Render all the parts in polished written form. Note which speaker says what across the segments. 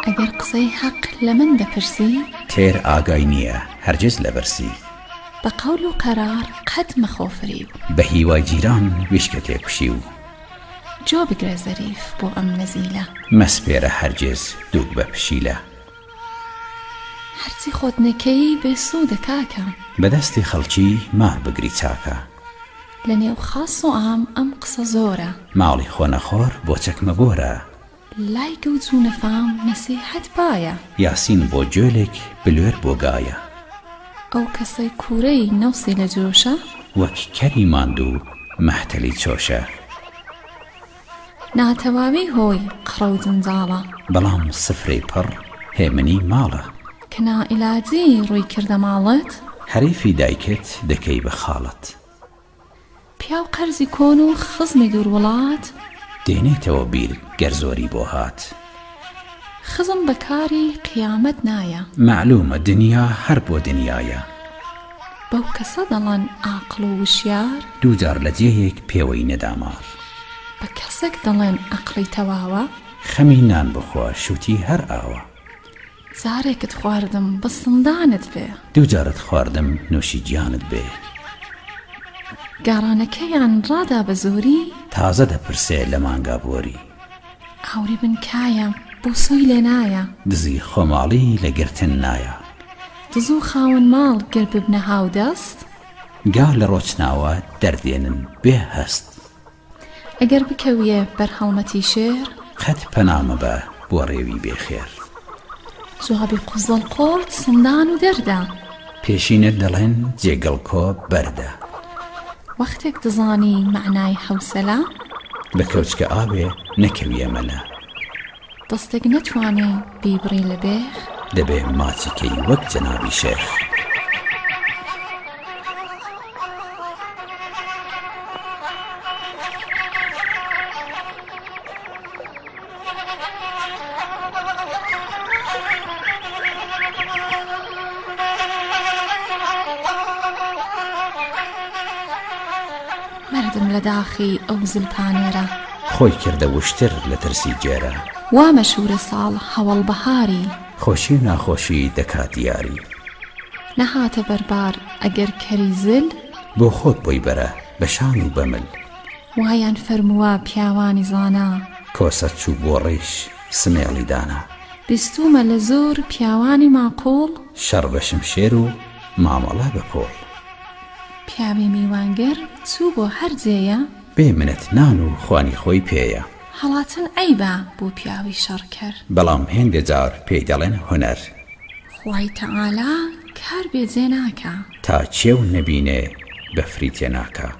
Speaker 1: ئەگەر قسەی هەق لە من دەپرسی.
Speaker 2: تێر ئاگای نییە هەرگیز لە برسی.
Speaker 1: بە قەول و قەرار قەت مەخۆ فریو.
Speaker 2: بە هیوای جیران ویشکە تێکوشیو.
Speaker 1: جۆ بگرە زەریف بۆ ئەم نەزیلە.
Speaker 2: مەسپێرە هەرگیز دووک بە پشیلە.
Speaker 1: هەرچی خۆت نەکەی بێ سوودە کاکە.
Speaker 2: بە دەستی خەڵکی مار بگری چاکە.
Speaker 1: لە نێو خاس و عام ئەم قسە زۆرە.
Speaker 2: ماڵی خۆ نەخۆر بۆ چەکمە بۆرە.
Speaker 1: لای گەوج و نەفام نەسیحەت بایە.
Speaker 2: یاسین بۆ گوێلێک بلوێر بۆ گایە.
Speaker 1: ئەو کەسەی کوورەی نەوسی لە جۆشە.
Speaker 2: وەک کەری ماندوو مەحتەلی چۆشە.
Speaker 1: ناتەواوی هۆی قڕە و جەنجاڵە.
Speaker 2: بەڵام سفرەی پڕ هێمنی ماڵە.
Speaker 1: کە نائیلاجی ڕووی کردە ماڵت.
Speaker 2: حەریفی دایکت دەکەی بە خاڵت.
Speaker 1: پیاو قەرزی کۆن و خزمی دوور وڵات.
Speaker 2: دێنێتەوە بیر گەر زۆری بۆ هات.
Speaker 1: خزم بە کاری قیامەت نایە.
Speaker 2: مەعلوومە دنیا هەر بۆ دنیایە.
Speaker 1: بەو کەسە دەڵەن ئاقڵ و وشیار.
Speaker 2: دوو جار لە جێیەک پێوەی نەدا مار.
Speaker 1: بە کەسێک دەڵێن ئەقڵی تەواوە.
Speaker 2: خەمی نان بخۆ شووتی هەر ئاوە.
Speaker 1: جارێکت خواردم بە سندانت بێ.
Speaker 2: دوو جارت خواردم نووشی گیانت بێ.
Speaker 1: گاڕانەکەیان ڕادا بە زۆری.
Speaker 2: تازە دەپرسێ لە مانگا بۆری.
Speaker 1: ئاوری بن کایە بۆ سۆی لێ نایە.
Speaker 2: دزی خۆماڵی لە گرتن نایە.
Speaker 1: دز و خاوەن ماڵ گەر ببنە هاودەست.
Speaker 2: گا لە ڕۆچناوە دەردێنن بێ هەست.
Speaker 1: ئەگەر بکەویە بەر هەڵمەتی شێر.
Speaker 2: قەت پەنا مەبە بۆ ڕێوی بێ خێر.
Speaker 1: جوابی قوزەڵقۆرت سندان و دەردە.
Speaker 2: پێشینە دەڵێن جێ گڵکۆ بەردە.
Speaker 1: وەختێک دەزانی مەعنای حەوسەلە.
Speaker 2: بە کەوچکە ئاوێ نەکەویە مەلە.
Speaker 1: دەستێک نەتوانێ بیبڕی لە بێخ.
Speaker 2: دەبێ ماچی کەی وەک جەنابی شێخ.
Speaker 1: مردم لە داخی ئەو زلپانێرە.
Speaker 2: خۆی کردە وشتر لە ترسی گێرە.
Speaker 1: وا مەشوورە ساڵ هەوەڵ بەهاری.
Speaker 2: خۆشی و ناخۆشی دەکا دیاری.
Speaker 1: نەهاتە بەر بار ئەگەر کەری زل.
Speaker 2: بۆ خۆت بۆی بەرە بە شان و بە مل.
Speaker 1: وایان فەرمووە پیاوانی زانا.
Speaker 2: کۆسە چوو بۆ ڕیش سمێڵی دانا.
Speaker 1: بیستوومە لە زۆر پیاوانی ماقووڵ.
Speaker 2: شەڕ بە شمشێر و مامەڵە بە پۆڵ.
Speaker 1: پیاوی میوانگر چوو بۆ هەر جێیە.
Speaker 2: بێ منەت نان و خوانی خۆی پێیە.
Speaker 1: هەڵاتن عەیبە بۆ پیاوی شەڕکەر.
Speaker 2: بەڵام هێندێ جار پێی دەڵێن هونەر.
Speaker 1: خوای تەعالا کار بێ جێ ناکا.
Speaker 2: تا کێو نەبینێ بەفری تێ ناکا.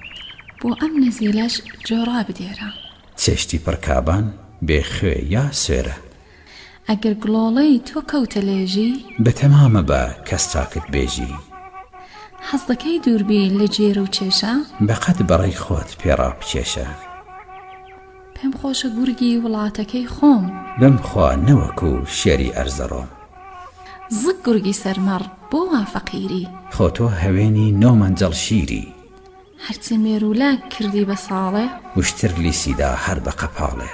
Speaker 1: بۆ ئەم نزیلەش جۆ ڕابدێرە.
Speaker 2: چێشتی پڕ کابان بێ خوێ یا سوێرە.
Speaker 1: ئەگەر گڵۆڵەی تۆ کەوتە لێژی.
Speaker 2: بە تەما مەبە کەس چاکت بێژی.
Speaker 1: حەز دەکەی دوور بی لە جێرە و کێشە؟
Speaker 2: بە قەد بەڕەی خۆت پێ ڕابکێشە.
Speaker 1: پێم خۆشە گورگی وڵاتەکەی خۆم.
Speaker 2: بمخوا نەوەکوو شێری ئەرزەڕۆم.
Speaker 1: زگ گورگی سەر مەڕ بۆ وا فەقیری؟
Speaker 2: خۆ تۆ هەوێنی نۆ مەنجەڵ شیری.
Speaker 1: هەرچی مێروولە کردی بە ساڵێ.
Speaker 2: وشتر لیسی دا هەر بە قەپاڵێ.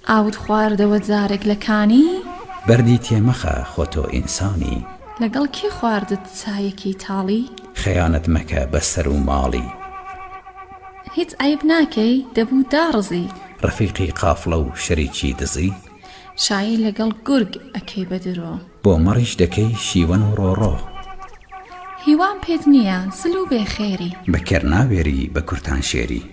Speaker 1: ئاوت خواردەوە جارێک لە کانی؟
Speaker 2: بەردی تێ مەخە خۆ تۆ ئینسانی.
Speaker 1: لەگەڵ کێ خواردت چایەکی تاڵی؟
Speaker 2: خەیانەت مەکە بە سەر و ماڵی.
Speaker 1: هیچ عەیب ناکەی دەبوو داڕزی.
Speaker 2: ڕەفیقی قافڵە و شەریکی دزی.
Speaker 1: شایی لەگەڵ گورگ ئەکەی بە درۆ.
Speaker 2: بۆ مەڕیش دەکەی شیوەن و ڕۆڕۆ.
Speaker 1: هیوام پێت نییە زل و بێ خێری.
Speaker 2: بە کەر ناوێری بە کورتان شێری.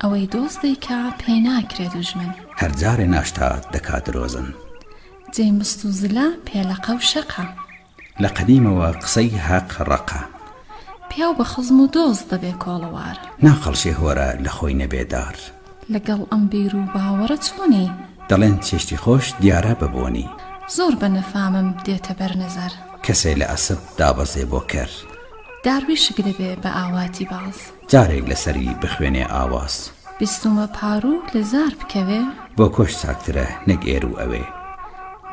Speaker 1: ئەوەی دۆست دەیکا پێی ناکرێ دوژمن.
Speaker 2: هەر جارێ ناشتا دەکا درۆزن.
Speaker 1: جێی مست و زلە پێلەقە و شەقە.
Speaker 2: لە قەدیمەوە قسەی هەق ڕەقە.
Speaker 1: پیاو بە خزم و دۆست دەبێ کۆڵەوار.
Speaker 2: ناقەڵشێ هۆرە لە خۆی نەبێ دار.
Speaker 1: لەگەڵ ئەم بیر و باوەڕە چۆنی؟
Speaker 2: دەڵێن چێشتی خۆش دیارە بە بۆنی.
Speaker 1: زۆر بە نەفامم دێتە بەر نەزەر.
Speaker 2: کەسێ لە ئەسپ دابەزێ بۆ کەر.
Speaker 1: دار ویشک دەبێ بە ئاواتی باز.
Speaker 2: جارێک لە سەری بخوێنێ ئاواز.
Speaker 1: بیستومە پاروو لە زار بکەوێ.
Speaker 2: بۆ کۆش چاکترە نەک ئێر و ئەوێ.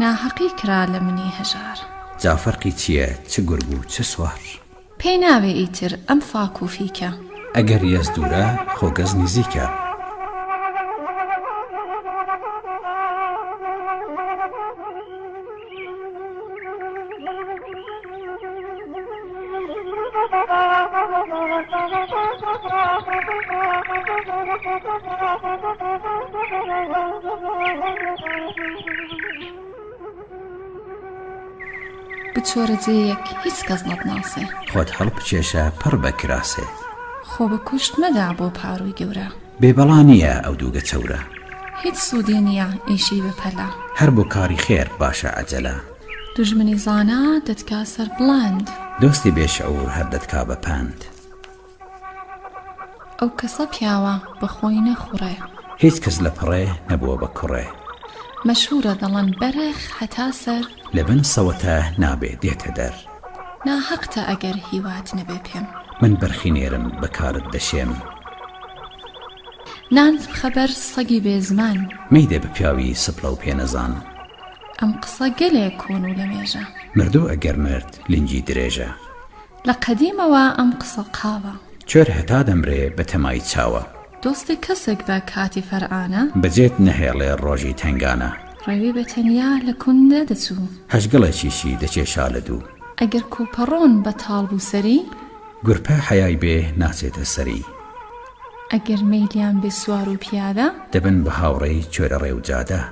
Speaker 1: ناهەقی کرا لە منی هەژار.
Speaker 2: جا فەرقی چییە چ گورگ و چ سوار.
Speaker 1: پێی ناوێ ئیتر ئەم فاک و فیکە.
Speaker 2: ئەگەر یەز دوورە خۆ گەز نیزیکە.
Speaker 1: بچۆرە جێیەک هیچ کەس نەتناسێ.
Speaker 2: خۆت هەڵبکێشە پڕ بە کراسێ.
Speaker 1: خۆ بە کوشت مەدە بۆ پارووی گەورە.
Speaker 2: بێ بەڵا نییە ئەو دووگە چەورە.
Speaker 1: هیچ سوودی نییە ئیشی بە پەلە.
Speaker 2: هەر بۆ کاری خێر باشە عەجەلە.
Speaker 1: دوژمنی زانا دەتکا سەربڵند.
Speaker 2: دۆستی بێ شعوور هەر دەتکا بە پەند.
Speaker 1: ئەو کەسە پیاوە بە خۆی نەخوڕێ.
Speaker 2: هیچ کەس لە پڕێ نەبووە بە کوڕێ.
Speaker 1: مەشهوورە دەڵێن بەرخ هەتا سەر.
Speaker 2: لە بن سەوەتە نابێ دێتە دەر.
Speaker 1: ناهەقتە ئەگەر هیوات نەبێ پێم.
Speaker 2: من بەرخی نێرم بە کارت دەشێم.
Speaker 1: نانت بخە بەر سەگی بێ زمان.
Speaker 2: مەیدە بە پیاوی سپڵە و پێنەزان.
Speaker 1: ئەم قسە گەلێ کۆن و لەمێژە.
Speaker 2: مردوو ئەگەر مرد لنگی درێژە.
Speaker 1: لە قەدیمەوە ئەم قسە قاوە.
Speaker 2: کوێر هەتا دەمرێ بە تەمای چاوە.
Speaker 1: دۆستی کەسێک بە کاتی فەرعانە.
Speaker 2: بەجێت نەهێڵێ ڕۆژی تەنگانە.
Speaker 1: ڕێوی بە تەنیا لە کون نەدەچوو.
Speaker 2: هەشگڵێکیشی دەکێشا لە دوو.
Speaker 1: ئەگەر کوپەڕۆن بەتاڵ بوو سەری.
Speaker 2: گورپە حەیای بێ ناچێتە سەری.
Speaker 1: ئەگەر مەیلیان بێ سوار و پیادە.
Speaker 2: دەبن بە هاوڕێی کوێرە ڕێ و جادە.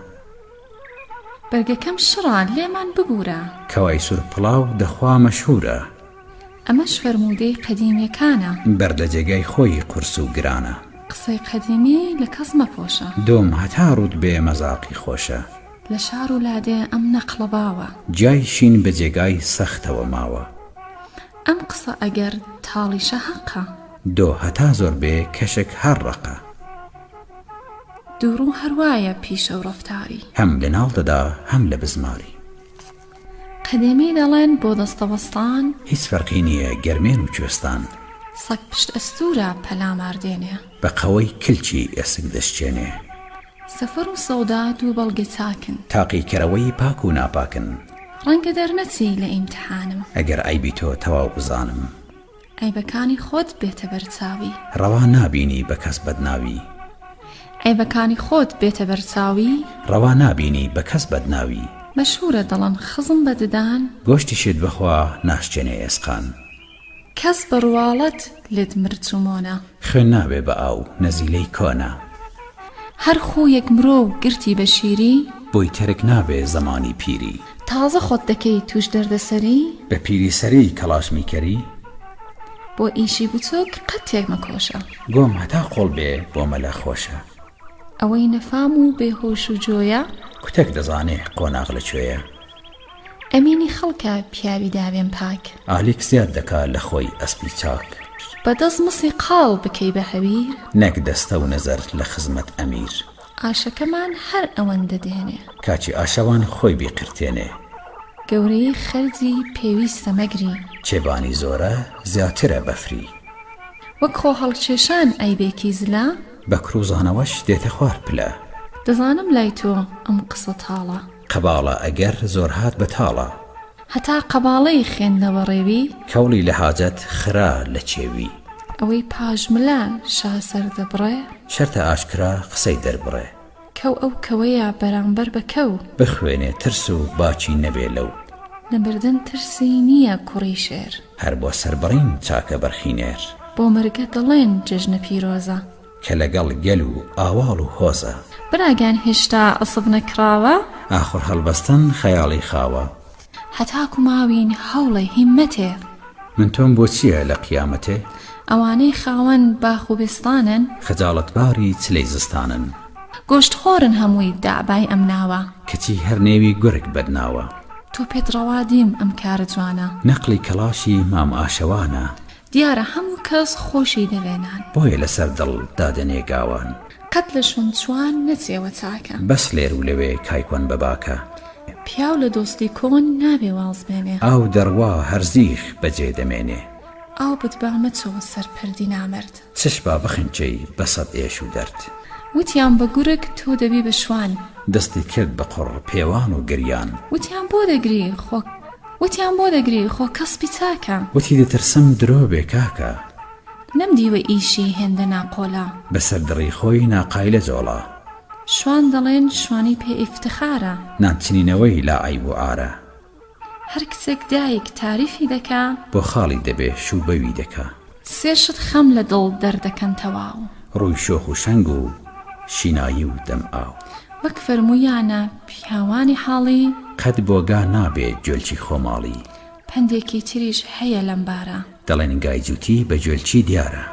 Speaker 1: بەرگەکەم شڕە لێمان ببوورە.
Speaker 2: کەوای سوور پڵاو دەخوا مەشهوورە.
Speaker 1: ئەمەش فەرموودەی قەدیمیەکانە.
Speaker 2: بەرد لە جێگای خۆی قورس و گرانە.
Speaker 1: قسەی قەدیمی لە کەس مەپۆشە.
Speaker 2: دۆم هەتا ڕووت بێ مەزاقی خۆشە.
Speaker 1: لە شار و لادێ ئەم نەقڵە باوە.
Speaker 2: جای شین بە جێگای سەختەوە ماوە.
Speaker 1: ئەم قسە ئەگەر تاڵیشە هەقە.
Speaker 2: دۆ هەتا زۆر بێ کەشک هەر ڕەقە.
Speaker 1: دووڕوو هەر وایە پیشە و ڕەفتاری.
Speaker 2: هەم لە ناڵ دەدا هەم لە بزماری.
Speaker 1: قەدیمی دەڵێن بۆ دەستەوەستان.
Speaker 2: هیچ فەرقی نییە گەرمێن و کوێستان.
Speaker 1: سەگ پشت ئەستوورە پەلامار دێنێ.
Speaker 2: بە قەوەی کلکی ئێسک دەشکێنێ.
Speaker 1: سەفەر و سەودا دوو بەڵگەی چاکن.
Speaker 2: تاقیکەرەوەی پاک و ناپاکن.
Speaker 1: ڕەنگە دەرنەچی لە ئیمتحانم.
Speaker 2: ئەگەر عەیبی تۆ تەواو بزانم.
Speaker 1: عەیبەکانی خۆت بێتە بەر چاوی.
Speaker 2: ڕەوا نابینی بە کەس بەدناوی.
Speaker 1: عەیبەکانی خۆت بێتە بەر چاوی.
Speaker 2: ڕەوا نابینی بە کەس بەدناوی.
Speaker 1: مەشهوورە دەڵێن خزم بە ددان.
Speaker 2: گۆشتیشت بخوا ناشکێنێ ئێسقان.
Speaker 1: کەس بە ڕواڵەت لێت مرچ و مۆنە.
Speaker 2: خوێن نابێ بە ئاو نەزیلەی کۆنە.
Speaker 1: هەر خوویەک مرۆ و گرتی بە شیری.
Speaker 2: بۆی تەرک نابێ زەمانی پیری.
Speaker 1: تازە خۆت دەکەی تووش دەردەسەری.
Speaker 2: بە پیری سەری کەڵاش میکەری.
Speaker 1: بۆ ئیشی بچووک قەت تێک مەکۆشە.
Speaker 2: گۆم هەتا قۆڵ بێ بۆ مەلە خۆشە.
Speaker 1: ئەوەی نەفام و بێ هۆش و جۆیە.
Speaker 2: کوتەک دەزانێ قۆناغ لە کوێیە.
Speaker 1: ئەمینی خەڵکە پیاوی داوێن پاک.
Speaker 2: ئالیک زیاد دەکا لە خۆی ئەسپی چاک.
Speaker 1: بە دەست مسی قاڵ بکەی بە هەویر.
Speaker 2: نەک دەستە و نەزەر لە خزمەت ئەمیر.
Speaker 1: ئاشەکەمان هەر ئەوەندە دێنێ.
Speaker 2: کاکی ئاشەوان خۆی بیقرتێنێ.
Speaker 1: گەورەیی خەرجی پێویستە مەگری.
Speaker 2: کێبانی زۆرە زیاترە بەفری.
Speaker 1: وەک خۆ هەڵکێشان عەیبێکی زلە.
Speaker 2: بە کروزانەوەش دێتە خوار پلە.
Speaker 1: دەزانم لای تۆ ئەم قسە تاڵە.
Speaker 2: قەباڵە ئەگەر زۆر هات بەتاڵە.
Speaker 1: هەتا قەباڵەی خوێندنەوە ڕێوی.
Speaker 2: کەوڵی لە حاجەت خرا لە کێوی.
Speaker 1: ئەوەی پاش ملە شا سەر دەبڕێ.
Speaker 2: شەرتە ئاشکرا قسەی دەربڕێ.
Speaker 1: کەو ئەو کەوەیە بەرامبەر بە کەو.
Speaker 2: بخوێنێ ترس و باکی نەبێ لەو.
Speaker 1: لە مردن ترسی نییە کوڕی شێر.
Speaker 2: هەر بۆ سەربڕین چاکە بەرخی نێر.
Speaker 1: بۆ مەرگە دەڵێن جەژنە پیرۆزە.
Speaker 2: کە لەگەڵ گەل و ئاواڵ و هۆزە.
Speaker 1: براگیان هێشتا ئەسپ نەکڕاوە؟
Speaker 2: ئاخر هەڵبەستن خەیاڵی خاوە.
Speaker 1: هەتاکو ماوین هەوڵێ هیممەتێ.
Speaker 2: من تۆم بۆ چییە لە قیامەتێ؟
Speaker 1: ئەوانەی خاوەن باخ و بێستانن.
Speaker 2: خەجاڵەتباری چلەی زستانن.
Speaker 1: گۆشتخۆرن هەمووی دەعبای ئەم ناوە.
Speaker 2: کەچی هەر نێوی گورگ بەدناوە.
Speaker 1: تۆ پێت ڕەوا دیم ئەم کارە جوانە.
Speaker 2: نەقڵی کەڵاشی مام ئاشەوانە.
Speaker 1: دیارە هەموو کەس خۆشی دەوێ نان.
Speaker 2: بۆیە لەسەر دڵ دادەنێ گاوان.
Speaker 1: قەت لە شوون چوان نەچێوە چاکە.
Speaker 2: بەس لێر و لەوێ کای کۆن بە باکە.
Speaker 1: پیاو لە دۆستی کۆن نابێ واز بێنێ.
Speaker 2: ئاو دەڕوا هەر زیخ بەجێ دەمێنێ.
Speaker 1: ئاو بتبا مەچۆ سەر پردی نامەرد.
Speaker 2: چش با بخنکێی بە سەد ئێش و دەرد.
Speaker 1: وتیان بە گورگ تۆ دەبی بە شوان.
Speaker 2: دەستی کرد بە قوڕ پێوان و گریان.
Speaker 1: وتیان بۆ دەگری خۆ وتیان بۆ دەگری خۆ کەسبی چاکە.
Speaker 2: وتی دەترسم درۆ بێ کاکە.
Speaker 1: نەمدیوە ئیشی هێندە ناقۆلا.
Speaker 2: بە سەر دڕی خۆی ناقایلە جۆڵا.
Speaker 1: شوان دەڵێن شوانی پێ ئیفتخارە.
Speaker 2: نان چنینەوەی لا عەیب و عارە.
Speaker 1: هەر کچێک دایک تاریفی دەکا.
Speaker 2: بۆ خاڵی دەبێ شوو بەوی دەکا.
Speaker 1: سێ شت خەم لە دڵ دەردەکەن تەواو.
Speaker 2: ڕووی شۆخ و شەنگ و شینایی و دەم ئاو.
Speaker 1: وەک فەرموویانە پیاوانی حاڵی.
Speaker 2: قەت بۆ گا نابێ گوێلکی خۆماڵی.
Speaker 1: پەندێکی تریش هەیە لەم بارە.
Speaker 2: دەڵێن گای جووتی بە گوێلکی دیارە.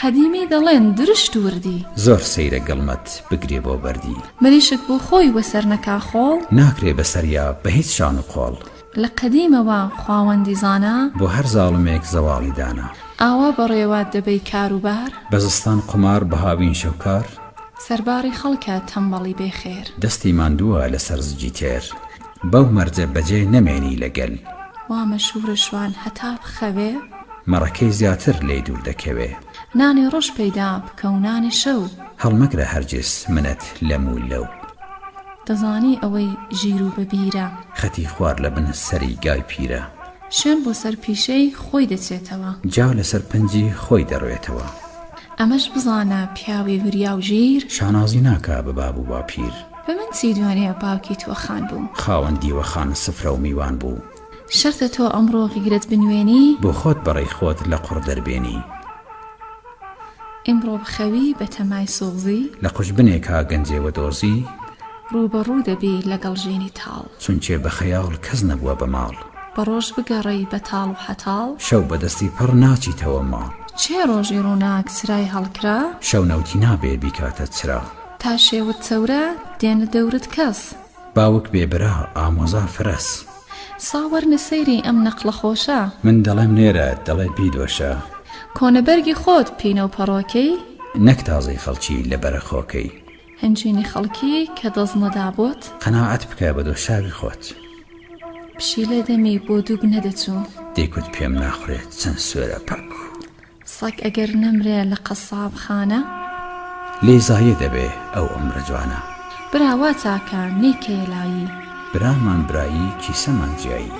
Speaker 1: قەدیمی دەڵێن درشت و وردی.
Speaker 2: زۆر سەیرە گڵمەت بگرێ بۆ بەردی.
Speaker 1: مریشک بۆ خۆی وەسەر نەکا خۆڵ.
Speaker 2: ناکرێ بەسەریا بە هیچ شان و قۆڵ.
Speaker 1: لە قەدیمەوە خواوەندی زانا.
Speaker 2: بۆ هەر زاڵمێک زەواڵی دانا.
Speaker 1: ئاوا بەڕێوە دەبەی کار و بار.
Speaker 2: بە زستان قومار بە هاوین شەوکار.
Speaker 1: سەرباری خەڵکە تەمبەڵی بێ خێر.
Speaker 2: دەستی ماندووە لەسەر زگی تێر. بەو مەرجە بەجێ نەمێنی لە گەل.
Speaker 1: وا مەشهوورە شوان هەتا بخەوێ.
Speaker 2: مەڕەکەی زیاتر لێی دوور دەکەوێ.
Speaker 1: نانی ڕۆژ پەیدا بکە و نانی شەو.
Speaker 2: هەڵمەگرە هەرگیز منەت لەم و لەو.
Speaker 1: دەزانی ئەوەی ژیر و بە بیرە.
Speaker 2: خەتی خوار لە بن سەری گای پیرە.
Speaker 1: شوێن بۆ سەر پیشەی خۆی دەچێتەوە.
Speaker 2: جا لەسەر پەنجی خۆی دەڕوێتەوە.
Speaker 1: ئەمەش بزانە پیاوی وریا و ژیر.
Speaker 2: شانازی ناکا بە باب و باپیر.
Speaker 1: بە من چی دوێنێ باوکی تۆ خان بوو.
Speaker 2: خاوەن دیوەخان سفرە و میوان بوو.
Speaker 1: شەرتە تۆ ئەمڕۆ غیرەت بنوێنی.
Speaker 2: بۆ خۆت بەڕێی خۆت لە قوڕ دەربێنی.
Speaker 1: ئیمڕۆ بخەوی بە تەمای سۆزی.
Speaker 2: لە قوژبنێکا گەنجێ وەدۆزی.
Speaker 1: ڕوو بە ڕوو دەبی لەگەڵ ژینی تاڵ.
Speaker 2: چونکێ بە خەیاڵ کەس نەبووە بە ماڵ.
Speaker 1: بە ڕۆژ بگەڕێی بە تاڵ و حەتاڵ.
Speaker 2: شەو بە دەستی پڕ ناچیتەوە ماڵ.
Speaker 1: کێ ڕۆژی ڕووناک چرای هەڵکرا؟
Speaker 2: شەو نەوتی نابێ بیکاتە چرا.
Speaker 1: تا شێوت چەورە دێنە دەورت کەس.
Speaker 2: باوک بێ برا ئامۆزا فرەس.
Speaker 1: سا وەرنە سەیری ئەم نەقڵە خۆشە.
Speaker 2: من دەڵێم نێرە دەڵێ بیدۆشە.
Speaker 1: کۆنە بەرگی خۆت پینە و پەڕۆکەی.
Speaker 2: نەک تازەی خەڵکی لە بەرە خۆکەی.
Speaker 1: هەنجینی خەڵکی کە دەست نەدا بۆت.
Speaker 2: قەناعەت بکە بە دۆشاوی خۆت.
Speaker 1: پشیلە دەمی بۆ دووگ نەدەچوو.
Speaker 2: دەیکوت پێم ناخورێ چەند سوێرە پەکوو.
Speaker 1: سەگ ئەگەر نەمرێ لە قەساب خانە.
Speaker 2: لێی زایە دەبێ ئەو عومرە جوانە.
Speaker 1: برا وا چاکە نەیکەیە لایی.
Speaker 2: برامان برایی کیسەمان جیایی.